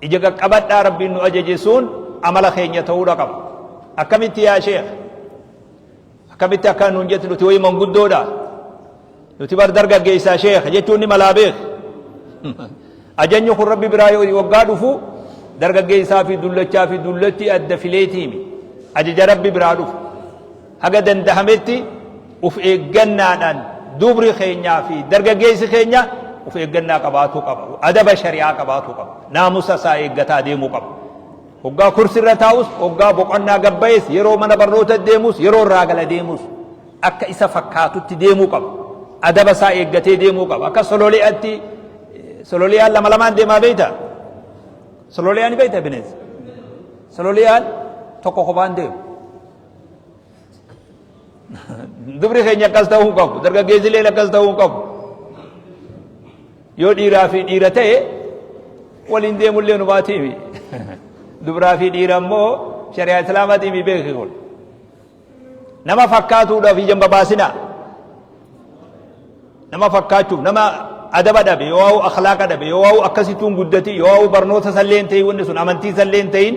Ija qaqqabadhaa Rabbiin nu ajaje sun amala keenya ta'uudha qaba. Akkamitti yaa sheekh? Akkamitti akka nuun jettu nuti wayii manguddoodha. Nuti bar dargaggeessaa sheekh jechuun ni malaa beek. Ajajni kun Rabbi biraa yoo waggaa dhufu dargaggeessaa fi dullachaa fi dullattii adda fileetiimi. Ajaja Rabbi biraa dhufu. Haga dandahametti uf eeggannaadhaan dubri keenyaa fi dargaggeessi keenya uf eeggannaa qabaatuu qaba. Adaba shari'aa qabaatuu qaba. Naamusa isaa eeggataa deemuu qaba. Hoggaa kursirra taa'us, hoggaa boqonnaa gabbayees, yeroo mana barnoota deemus, yeroo irraa gala deemus akka isa fakkaatutti deemuu qaba. Adaba isaa eeggatee deemuu qaba. Akka sololi'aatti sololi'aan lama lamaan deemaa beekta? Sololi'aan ni beekta bineensa? Sololi'aan tokko kophaan deemu. Dubri keenya akkas ta'uu hin qabu. Dargaggeessi illee akkas ta'uu hin qabu. Yoo dhiiraa fi dhiira ta'e waliin deemullee numaatiimi. Dubraa fi dhiira immoo shari'aa islaamaatiimi beeki kun. Nama fakkaatuudhaaf ija hin babaasinaa. Nama fakkaachuuf nama adaba dhabe yoo waa'u akhlaaqa dhabe yoo waa'u akkasittuu hin guddatin yoo waa'u barnoota sallee hin ta'in wanni sun amantii sallee hin ta'in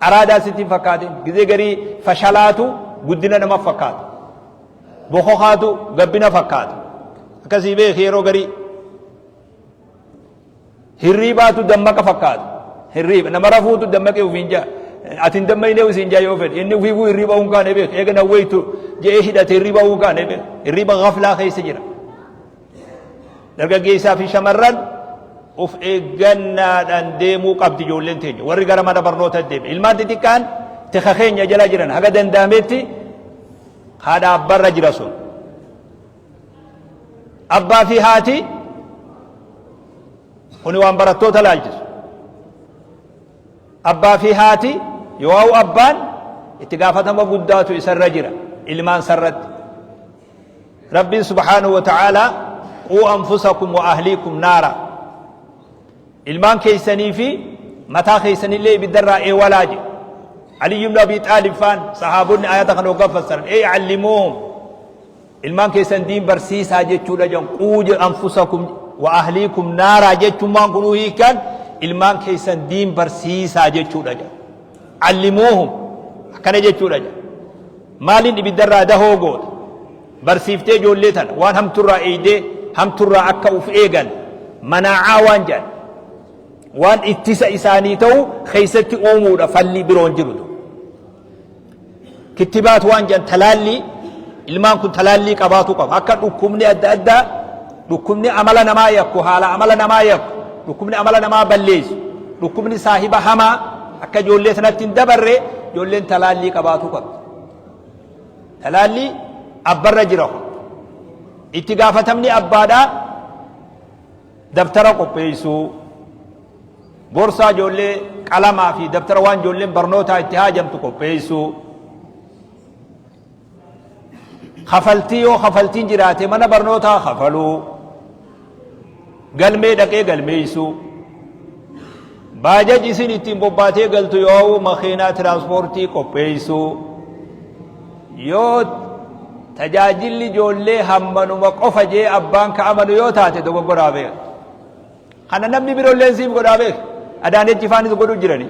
araadaa sitti hin fakkaatin gizee garii fashalaatu guddina nama fakkaata bokokaatu gabbina fakkaata akkasii beeki yeroo garii Hirriibaatu dammaqa fakkaata. Hirriiba nama rafuutu dammaqee ofiin jaa. Ati hin dammayne ofiin jaa yoo fedhe. Inni ofiifuu hirriiba hin kaane beek. Eega nawweeytu je'ee hidhate hirriiba hin kaane beek. Hirriiba gaflaa keessa jira. Dargaggeessaa fi shamarran of eeggannaadhaan deemuu qabdi ijoolleen teenya. Warri gara mana barnoota deeme. Ilmaan xixiqqaan tika keenya jala jiran haga danda'ametti haadha abbarra jira sun. Abbaa fi haati kuni waan barattoota laalchisu. Abbaa fi haati yoo abbaan itti gaafatama guddaatu isarra jira ilmaan sarratti. Rabbiin subhaanahu wa ta'aalaa quu anfusakum wa ahliikum naara. Ilmaan keessanii fi mataa keessanillee ibiddarraa eewalaa jedhe. Aliyyi ibn Abi Xaalib faan sahaabonni ayata kana hoggaa fassaran ey allimuuhum Ilmaan keessan diin barsiisaa jechuudha jedhan quu anfusakum wa ahliikum naaraa jechummaan kunuu hiikaan ilmaan keessan diin barsiisaa jechuudha jedhan. Allimuuhum akkana jechuudha jedhan. Maaliin ibiddarraa dahoo goota? Barsiiftee ijoollee tana waan hamturraa eeydee hamturraa akka uf eegan manaacaa waan jedhan. Waan ittisa isaanii ta'u keessatti uumuudha falli biroon jiru. Kittibaat waan jedhan talaallii ilmaan kun talaallii qabaatu qaba. Akka dhukkubni adda addaa dhukkubni amala namaa yakku haala amala namaa yakku dhukkubni amala namaa balleessu dhukkubni saahiba hamaa akka ijoollee sanatti hin dabarre ijoolleen talaallii qabaatu qabdi. Talaallii abbarra jira kun. Itti gaafatamni abbaadhaa dabtara qopheessuu Borsaa ijoollee, qalamaa fi dabtara waan ijoolleen barnootaa itti haajamtu qopheessuu. Kafaltii yoo kafaltiin jiraate mana barnootaa kafaluu. Galmee dhaqee galmeessuu. Baajaj isin ittiin bobbaatee galtu yoo makiinaa tiraanspoortii qopheessuu. Yoo tajaajilli ijoollee hammanuma qofa jee abbaan ka amanu yoo taate dogoggoraa beeka. Kana namni birolleen siif godhaa beek. Adaanechi faanis godhuu jirani.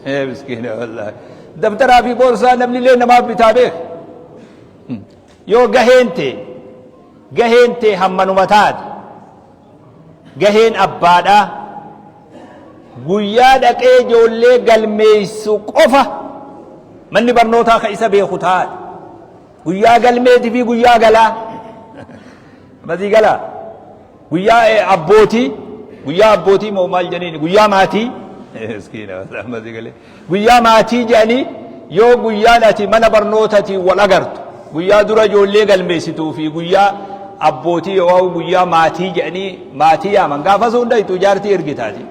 Ee miskiina wallaahi. Dabtaraa fi boorsaa namni illee namaaf bitaa beek. Yoo gaheen tee gaheen tee hammanuma taate gaheen abbaadhaa guyyaa dhaqee ijoollee galmeessu qofa manni barnootaa ka isa beeku taate guyyaa galmeetii fi guyyaa galaa masii galaa Guyyaa abbootii guyyaa abbootii moo maal jedhaniin guyyaa maatii miskiina masii galee guyyaa maatii jedhanii yoo guyyaan ati mana barnootatiin wal agartu guyyaa dura ijoollee galmeessituu fi guyyaa abbootii yoo guyyaa maatii jedhanii maatii yaaman gaafa sun dhayxu jaartii ergitaati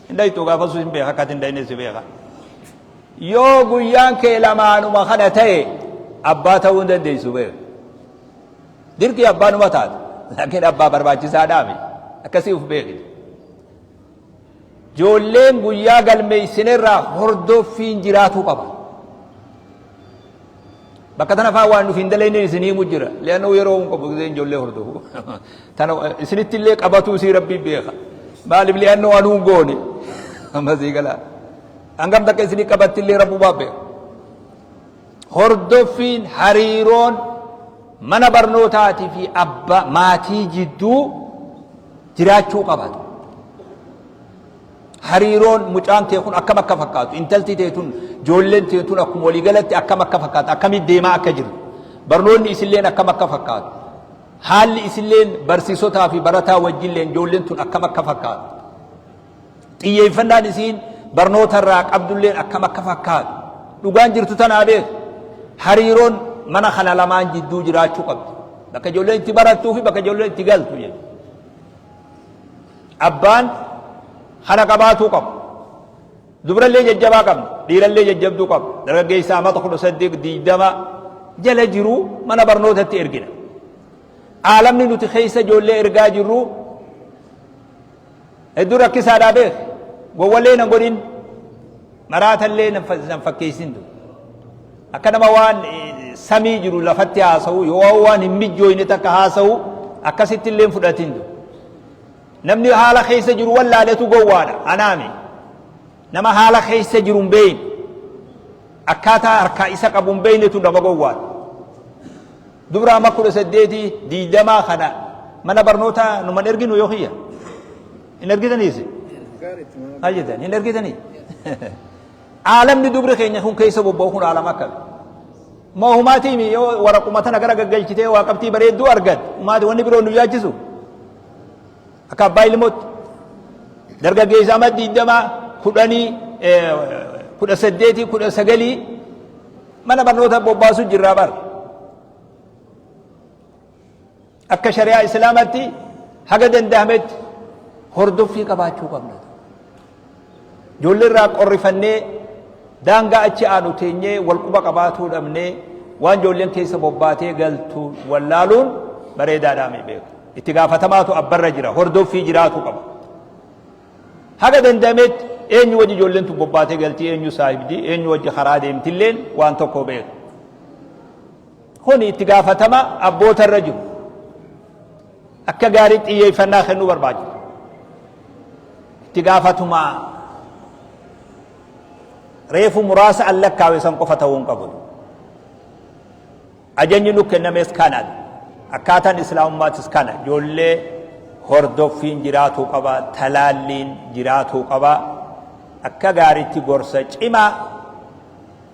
hin dhayxu gaafa sun hin beeka akka ati hin dhayne si beeka yoo guyyaan kee lamaanuma kana ta'e abbaa ta'uu hin dandeessu beeka. Dirqii abbaa numa taata. Laakiin abbaa barbaachisaadhaa miti. Akkasii uf beekti. Ijoolleen guyyaa galmeessinerraa hordoffiin jiraatuu qaba. Bakka tana faa waan nuuf hin dalayne isin himu jira. Le'annoo yeroo hin qabu giseen ijoollee hordofu. Tana isinitti illee qabatuu isii rabbii beeka. Maaliif le'annoo anuu hin goone. Amma sii galaa. Hangam takka isinii qabattillee Rabbumaa beeka. Hordoffiin hariiroon mana barnootaatii fi abba maatii jidduu jiraachuu qaba. Hariiroon mucaan kee kun akkam akka fakkaatu, intalti tee tun, ijoolleen tee tun akkuma waliigalatti akkam akka fakkaatu, akkamitti deemaa akka jiru, barnoonni isilleen akkam akka fakkaatu, haalli isilleen barsiisotaa fi barataa wajjilleen ijoolleen tun akkam akka fakkaatu, xiyyeeffannaan isiin barnoota irraa qabdulleen akkam akka fakkaatu, dhugaan jirtu tanaa beeku. Hariiroon mana kana lamaan jidduu jiraachuu qabdi. Bakka ijoolleen itti barattuu fi bakka ijoolleen itti galtu jechuudha. Abbaan kana qabaatuu qaba. Dubrallee jajjabaa qabna, dhiirallee jajjabduu qabna. Dargaggeessa amata 18, 20 jala jiru mana barnootatti ergina. Aalamni nuti keessa ijoollee ergaa jirru hedduu rakkisaadhaa beek. Gowwallee nan godhin, maraatallee nan fakkeessin. Akka nama waan samii jiru lafatti haasa'u yoo waan hin mijjooyne takka haasa'u akkasitti illee hin fudhatin. Namni haala keessa jiru wallaaletu gowwaadha. Anaami. Nama haala keessa jiru hin beekne akkaataa harkaa isa qabu hin beeknetu nama gowwaadha. Dubra amma 18 20 kana mana barnootaa numan erginu yoo kiyya. Hin ergitaniis? Maal jettan? Hin ergitanii? Aalamni dubri keenya kun keessa bobba'u kun aalama akkami? Moo humaatiimi yoo waraquma tana gara gaggalchitee waa qabxii bareedduu argatte humaati wanni biroo nu yaachisu? Akka abbaa ilmootti. Dargaggeessa amma 20 10 18 19 mana barnoota bobbaasu jirraa bara. Akka shari'aa Islaamatti haga danda'ametti hordoffii qabaachuu qabna. Ijoollee irraa qorrifannee daangaa achi aanu teenyee wal quba qabaatuu dhabnee waan ijoolleen keessa bobbaatee galtu wallaaluun bareedaadhaa mi beeku. Itti gaafatamaatu abbarra jira hordoffii jiraatu qaba. Haga danda'ametti eenyu wajji ijoolleen tun bobbaatee galtii eenyu saahibdi eenyu wajji karaa deemtilleen waan tokko beeku. Kuni itti gaafatama abboota irra jiru. Akka gaariitti xiyyeeffannaa kennuu barbaachisa. Itti gaafatuma reefu muraasa an lakkaawe san qofa ta'uu hin qabu. Ajajni nu kennames kana. Akkaataan islaamummaatis kana. Ijoollee hordoffiin jiraatuu qaba, talaalliin jiraatuu qaba. Akka gaariitti gorsa cimaa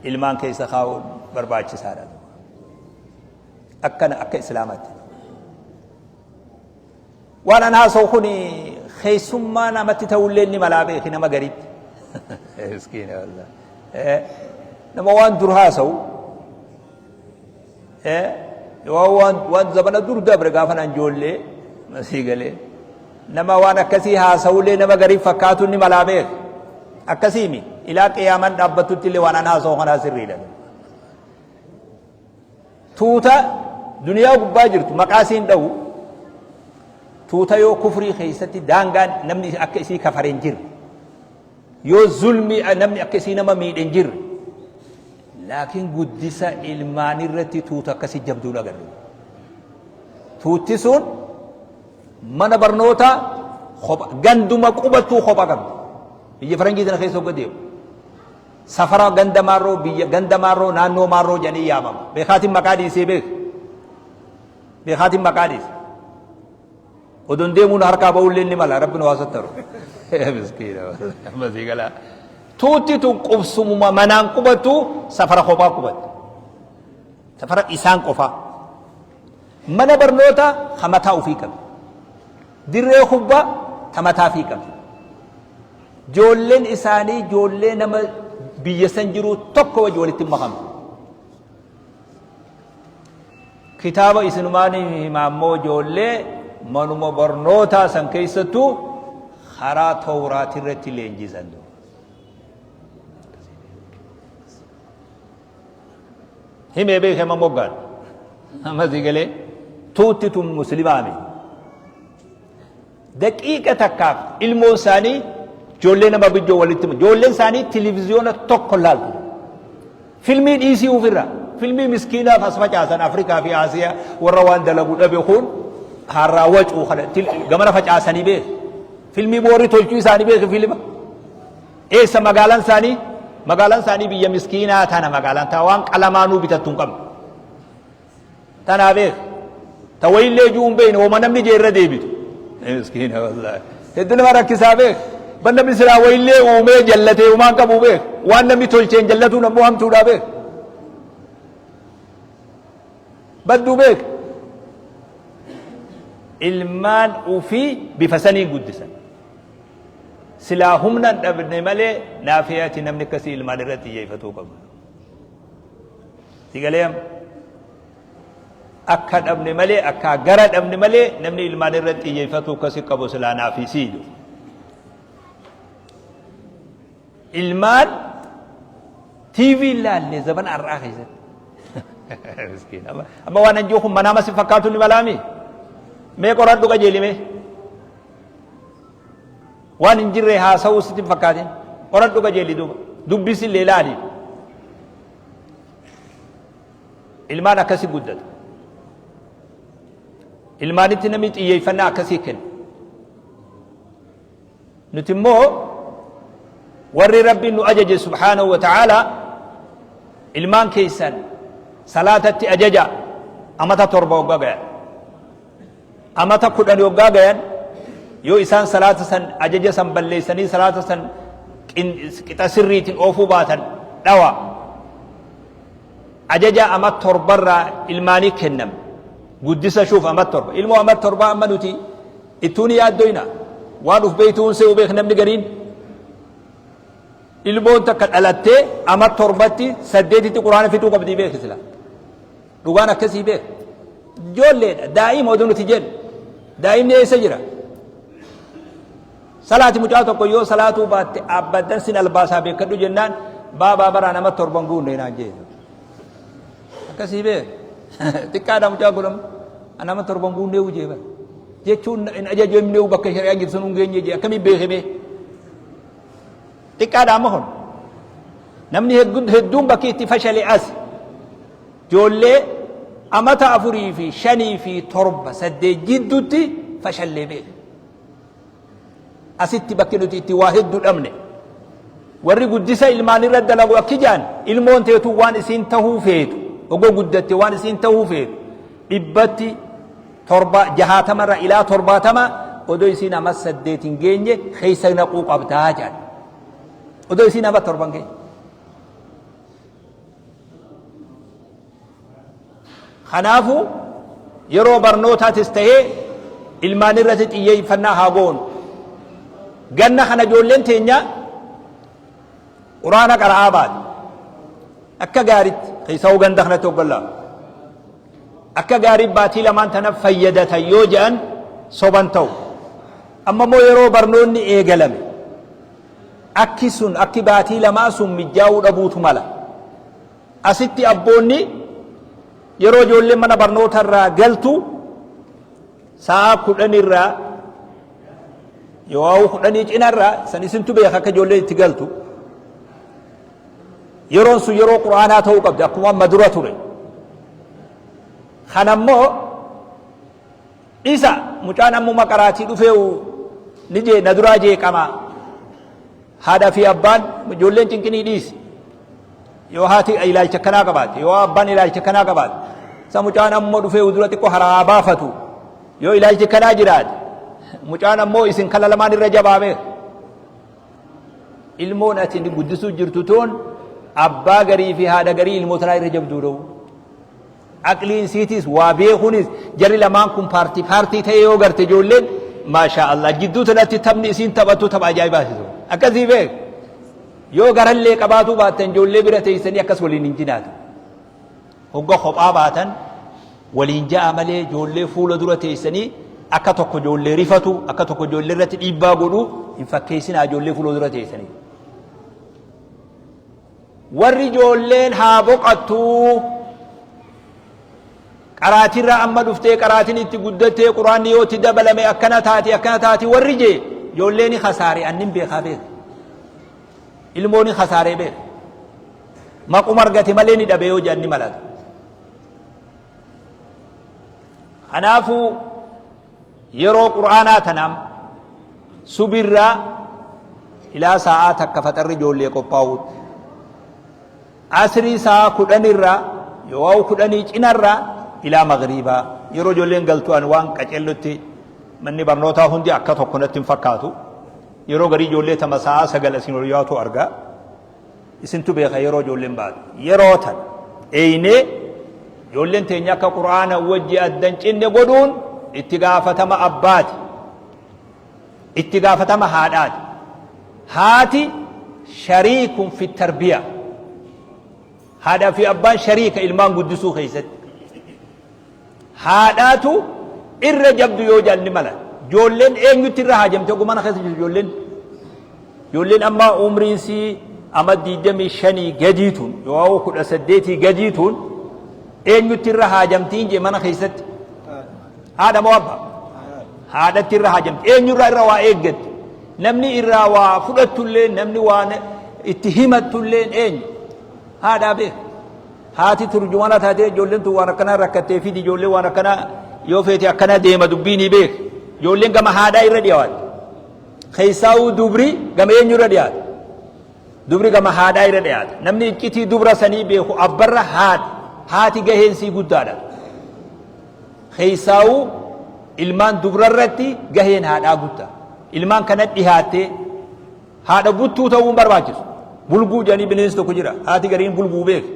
ilmaan keessa kaa'uun barbaachisaadha. Akkana akka islaamaatti. Waan an haasa'u kun keessummaa namatti ta'ullee ni malaa beeki nama gariitti. Miskiina wallah. Nama waan dur haasa'u waan waan zabana dur dabre gaafa nan ijoollee masii galee nama waan akkasii haasa'ullee nama garii fakkaatu ni malaa beeka. Akkasiimi ilaa qiyaamaan dhaabbattutti illee waan an haasa'u kanaa sirriidha. Tuuta duniyaa gubbaa jirtu maqaa isiin dha'u tuuta yoo kufrii keessatti daangaan namni akka isii kafare hin jirre yoo zulmii namni akka isii nama miidhe hin jirre laakiin guddisa ilmaan irratti tuuta akkasii jabduun agarre. Tuutti sun mana barnootaa kopha ganduma qubattuu kopha qabdi. Biyya faranjii tana keessa hogga deemu. Safara ganda maarroo biyya ganda maarroo naannoo maarroo jedhanii yaamama. Beekaatiin maqaa dhiisee beeka. Beekaatiin maqaa dhiise. Odoon deemuun harkaa ba'ullee ni mala rabbi nu haa sattaru. Miskiina amma sii galaa. Tuutti tun qubsumuma manaan qubattu safara kophaa qubatti. Safara isaan qofaa. Mana barnoota ka mataa ofii qabu. Dirree kubbaa ta mataa ofii qabu. Ijoolleen isaanii ijoollee nama biyya san jiruu tokko wajji walitti hin makamtu. Kitaaba isinumaan himaa immoo ijoollee manuma barnootaa san keessattuu karaa tawraat irratti leenjisan. Himee beekee amma moggaan. Amma sii galee tuutti tun muslimaa miti. Daqiiqa takkaaf ilmoon isaanii ijoollee nama bijjoo walitti ijoolleen isaanii televiziyoona tokko laaltu. Filmii dhiisii ofirra filmii miskiinaaf as facaasan Afrikaa fi Asiyaa warra waan dalagu dhabe kun harraa wacuu kana gamana facaasanii beeku. Filmii boorri tolchuu isaanii beeku filima. Eessa magaalaan isaanii? Magaalaan isaanii biyya miskiinaa tana magaalaan taa waan qalamaanuu bitattu hin qabne. Tanaa beek. Ta wayillee juu hin beekne woma namni jee irra deebitu. Miskiina wallaahi. Hedduu nama rakkisaa beek. Ban namni silaa wayillee uumee jallatee uumaan qabu beek. Waan namni tolcheen jallatuun ammoo hamtuudhaa beek. Badduu beek. Ilmaan ufii bifa saniin guddisan. Silaa humna hin dhabne malee naafii ati namni akkasii ilmaan irratti xiyyeeffatuu qabu. Si galee amma? Akka dhabne malee akka gara dhabne malee namni ilmaan irratti xiyyeeffatuu akkasii qabu silaa naafii sii jiru. Ilmaan TV ilaalle zabana har'aa keessatti. Miskiin. Amma waan anjoo kun manaama si fakkaatu ni malaami. Mee qoradhu qajeeli mee. Waan hin jirre haasa'uu sitti hin fakkaatin. Qoradhu qajeeli duuba. Dubbisi illee ilaali. Ilmaan akkasii guddata. Ilmaanitti namni xiyyeeffannaa akkasii kenna. Nuti immoo warri Rabbiin nu ajaje subhaanahu wa ta'aalaa ilmaan keessan salaatatti ajaja amata 7 hoggaa gayan. Amata 10 hoggaa gayan yoo isaan salaata san ajaja san balleessanii salaata san qixa sirriitiin oofuu baatan dhawa. Ajaja ama torbarraa ilmaanii kenname. Guddisa shuuf ama torba. Ilmoo ama torbaa amma nuti Ittuu ni yaaddoyna. Waan uf beeytuun se'u beek namni gariin. Ilmoon takka dhalattee ama torbatti saddeetitti quraana fixuu qabdii beeki sila. Dhugaan akkasii beek. Ijoolleedha daa'ima oduu nuti jennu. Daa'imni eessa jira? Salaati mucaa tokko yoo salaatuu baatte abbadan sin albaasaa beekadhu jennaan baabaa baraa nama torban guunne naan jee. Akkasii beek. Xiqqaadha mucaa kun amma. Nama torban guunnee hujee bara. Jechuun hin ajajamne bakka shari'aan jirtu sun hin geenye jee akkamii beeke mee. Xiqqaadha amma kun. Namni hedduun bakki itti fashale as. Ijoollee amata 4 fi 5 fi 7 8 jidduutti fashallee beeka. Asitti bakki nuti itti waa heddu dhabne. Warri guddisa ilmaanirra dalagu akki jaan ilmoon teetu waan isiin tahuu feetu ogoo guddatte waan isiin tahuu feetu dhibbatti torba jahaatamarra ilaa 70 odoo isiin ama 8 hin geenye keessa naquu qabdaa jaan. Odoo isiin ama 7 hin geenye. Kanaafuu yeroo barnootaatis ta'ee ilmaan irratti xiyyeeffannaa haa goonu. Ganna kana ijoolleen teenya quraana qara'aa baate. Akka gaaritti keessaa ganda kanatti hoggallaa. Akka gaarii baatii lamaan tana fayyadatan yoo jedhan soban ta'u. Amma immoo yeroo barnoonni eegalame akki sun akki baatii lamaa sun mijjaa'uu dhabuutu mala. Asitti abboonni yeroo ijoolleen mana barnoota irraa galtu sa'a 10 irraa yoo kudhanii cina irraa san isintu beeka akka ijoolleen itti galtu. Yeroon sun yeroo quraanaa ta'uu qabdi akkuma amma dura ture. Kana immoo dhisa mucaan ammuma qaraatii dhufee ni jee na duraa jeeqama. Haadha fi abbaan ijoolleen cinqinii dhiisi. Yoo haati ilaalcha akkanaa qabaate, yoo abbaan ilaalcha akkanaa qabaate, isa mucaan ammoo dhufee dura xiqqoo haraa baafatu. Yoo ilaalchi akkanaa jiraate, mucaan ammoo isin kala lamaan irra jabaa beeka. Ilmoon ati guddisuu jirtu toon abbaa garii fi haadha garii ilmoo tanaa irra jabduu dha'u. Aqliin siitiis waa beekuunis jarri lamaan kun paartii paartii ta'ee yoo garte ijoolleen maashaa Allah jidduu tanatti taphni isiin taphattu tapha ajaa'ibaati sun. Akkasii beek. Yoo garallee qabaatuu baattan ijoollee bira teessanii akkas waliin hin jinaatu. Hogga kophaa baatan waliin ja'a malee ijoollee fuula dura teessanii akka tokko ijoollee rifatu akka tokko ijoollee irratti dhiibbaa godhu hin fakkeessinaa ijoollee fuula dura teessanii. Warri ijoolleen haa boqattuu qaraatirra amma dhuftee qaraatiin itti guddattee quraanni yoo itti dabalame akkana taati akkana taati warri jee ijoolleen kasaare annin beekaa beeka. Ilmoon kasaaree beeka. Maquma argate malee ni dhabe yoo jedhan ni malata. Kanaafuu yeroo qur'aanaa tanaam subirraa Ilaa sa'aa 1 faxarri ijoollee qophaa'uutti. Asrii sa'aa 10 irraa yoo'au kudhanii cinarraa ilaa magriibaa yeroo ijoolleen galtu an waan qacellutti manni barnootaa hundi akka tokko natti hin fakkaatu. Yeroo garii ijoollee tama sa'aa 9 isin ol yaatu argaa. Isintu beeka yeroo ijoolleen baatu. Yeroo tan eeynee ijoolleen teenya akka Qur'aana wajji addan cinne godhuun itti gaafatama abbaati. Itti gaafatama haadhaati. Haati shariikun fi tarbiyaa. Haadhaa fi abbaan shariika ilmaan guddisuu keessatti. Haadhaatu irra jabdu yoo jedhan ni mala. Ijoolleen eenyutti irra haajamte oguu mana keessa jirtu ijoolleen. Ijoolleen amma umriin sii ama 25 gadii tun yoo 18 gadii tun eenyutti irra haajamtiin jee mana keessatti. Haadha moo abbaa? Haadhatti irra haajamti. Eenyurraa irra waa eeggatti? Namni irraa waa fudhattullee namni waan itti himattullee eenyu? Haadhaa beeka. Haati turjumana taatee ijoolleen tun waan akkanaa rakkattee fidi ijoolleen waan akkanaa yoo feete akkanaa deema dubbii ni beeka. Ijoolleen gama haadhaa irra dhiyaatti. Keessaa'uu dubri gama eenyu irra dhiyaata? Dubri gama haadhaa irra dhiyaata. Namni iccitii dubra sanii beeku abbarra haadha. Haati gaheen sii guddaadha. Keessaa'uu ilmaan dubra irratti gaheen haadhaa guddaa. Ilmaan kana dhihaattee haadha buttuu ta'uu hin barbaachisu. Bulguu jedhanii bineensi tokko jira. Haati gariin bulguu beeku.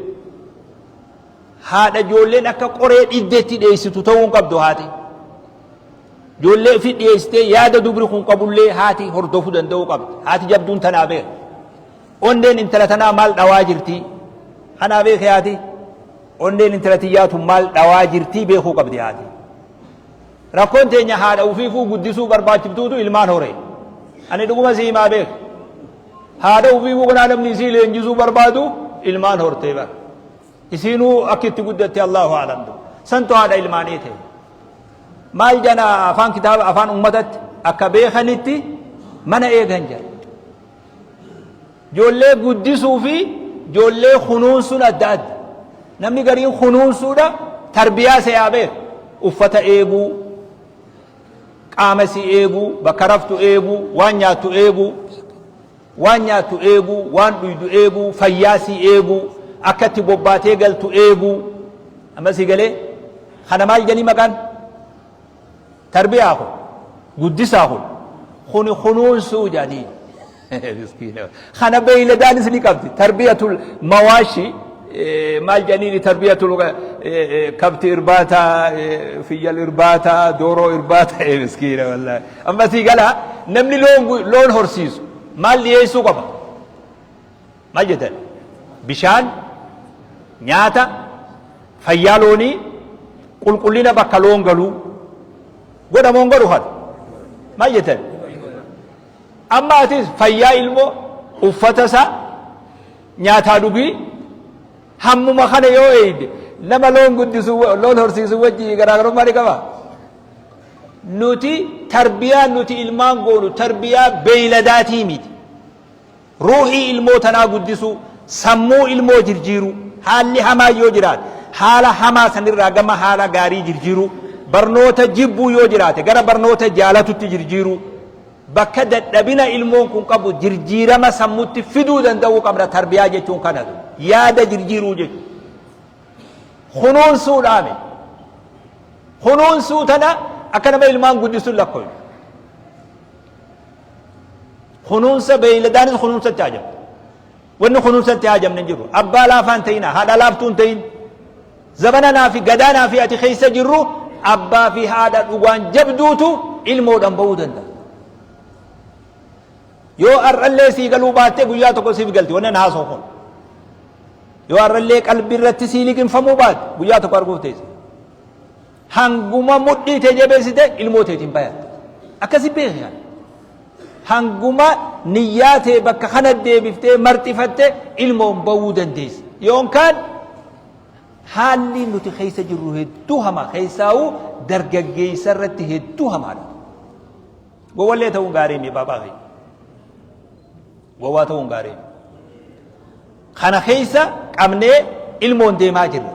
Haadha ijoolleen akka qoree dhiddeetti dheessitu ta'uu hin qabdu haati. Ijoollee ofii dhiyeessitee yaada dubri kun qabullee haati hordofuu danda'uu qabdi. Haati jabduun tanaa beeka. Onneen intala tanaa maal dhawaa jirti? Kanaa beeke haati. Onneen intala tiyyaa tun maal dhawaa jirti beekuu qabdi haati. Rakkoon teenya haadha ufiifuu guddisuu barbaachiftuutu ilmaan hore. Ani dhuguma si himaa beeka. Haadha ufiifuu kanaa namni isii leenjisuu barbaadu ilmaan hortee bara. Isiinuu akki itti guddatte Allahu a'lam. Santu haadha ilmaanii ta'e. Maal jana afaan kitaaba afaan ummatatti akka beekanitti mana eegan jedha. Ijoollee guddisuu fi ijoollee kunuunsuun adda adda. Namni gariin kunuunsuudha tarbiyaa se'aa beeka. Uffata eeguu, qaama isii eeguu, bakka raftu eeguu, waan nyaattu eeguu, waan nyaattu eeguu, waan dhuydu eeguu, fayyaa isii eeguu, akka itti bobbaatee galtu eeguu. Amma sii galee kana maal jedhanii maqaan? Tarbiyaa kun guddisaa kun kuni kunuunsuu jedhanii. Miskiina. Kana beeyladaanis ni qabdi. Tarbiyatul mawaashi maal jedhaniini tarbiyatul kabti irbaataa, fiyyal irbaataa, dooroo irbaataa miskiina wallaahi. Amma sii galaa namni loon horsiisu maal dhiyeessuu qaba? Maal jettan? Bishaan, nyaata, fayyaa loonii, qulqullina bakka loon galuu. Godha moo hin godhu kana? Maal jettan? Amma atis fayyaa ilmoo, uffata isaa, nyaataa dhugii, hammuma kana yoo eeyde nama loon guddisu loon horsiisu wajji garaagarummaa ni qaba. Nuti tarbiyaa nuti ilmaan goonu tarbiyaa beeyladaatii miti. Ruuhii ilmoo tanaa guddisuu, sammuu ilmoo jirjiiruu, haalli hamaan yoo jiraate haala hamaa sanirraa gama haala gaarii jirjiiruu, barnoota jibbuu yoo jiraate gara barnoota jaalatutti jirjiiruu, bakka dadhabina ilmoon kun qabu jirjiirama sammutti fiduu danda'uu qabna tarbiyaa jechuun kanatu yaada jirjiiruu jechuudha. Kunuunsuudhaami. Kunuunsuu tana akka nama ilmaan guddisuun lakkoofne. Kunuunsa beeyladaanis kunuunsatti haajamti. Wanni kunuunsatti haajamne hin jiru. Abbaa laafaa hin ta'inaa, haadha laaftuu hin ta'in. Zabana naa fi gadaa naa fi ati keessa jirru abbaa fi haadha dhugaan jabduutu ilmoodhaan ba'uu danda'a. Yoo har'allee sii galuu baattee guyyaa tokko siif galti wanni ana haasa'u kun. Yoo har'allee qalbii irratti sii liqimfamuu baatte guyyaa tokko arguuf teessa. Hanguma mudhii tee jabeessite ilmoo teetiin bayatta. Akkasi beeki kana. Hanguma niyyaa tee bakka kana deebiftee marxifatte ilmoon ba'uu dandeessa. Yoonkaan haalli nuti keessa jirru hedduu hamaa keessaa'uu dargaggeessa irratti hedduu hamaadha. Gowwallee ta'uun gaarii miti baabaa kee. Gowwaa ta'uun gaarii miti. Kana keessa qabnee ilmoon deemaa jirra.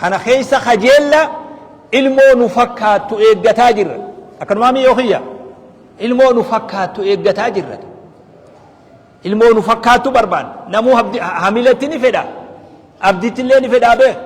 Kana keessa kajeella ilmoo nu fakkaattu eeggataa jirra. Akkanumaa miyyoo kiyya. Ilmoo nu fakkaattu eeggataa jirra. Ilmoo nu fakkaattu barbaanna. Namuu hamiletti ni fedha. Abditti illee ni fedhaa beek.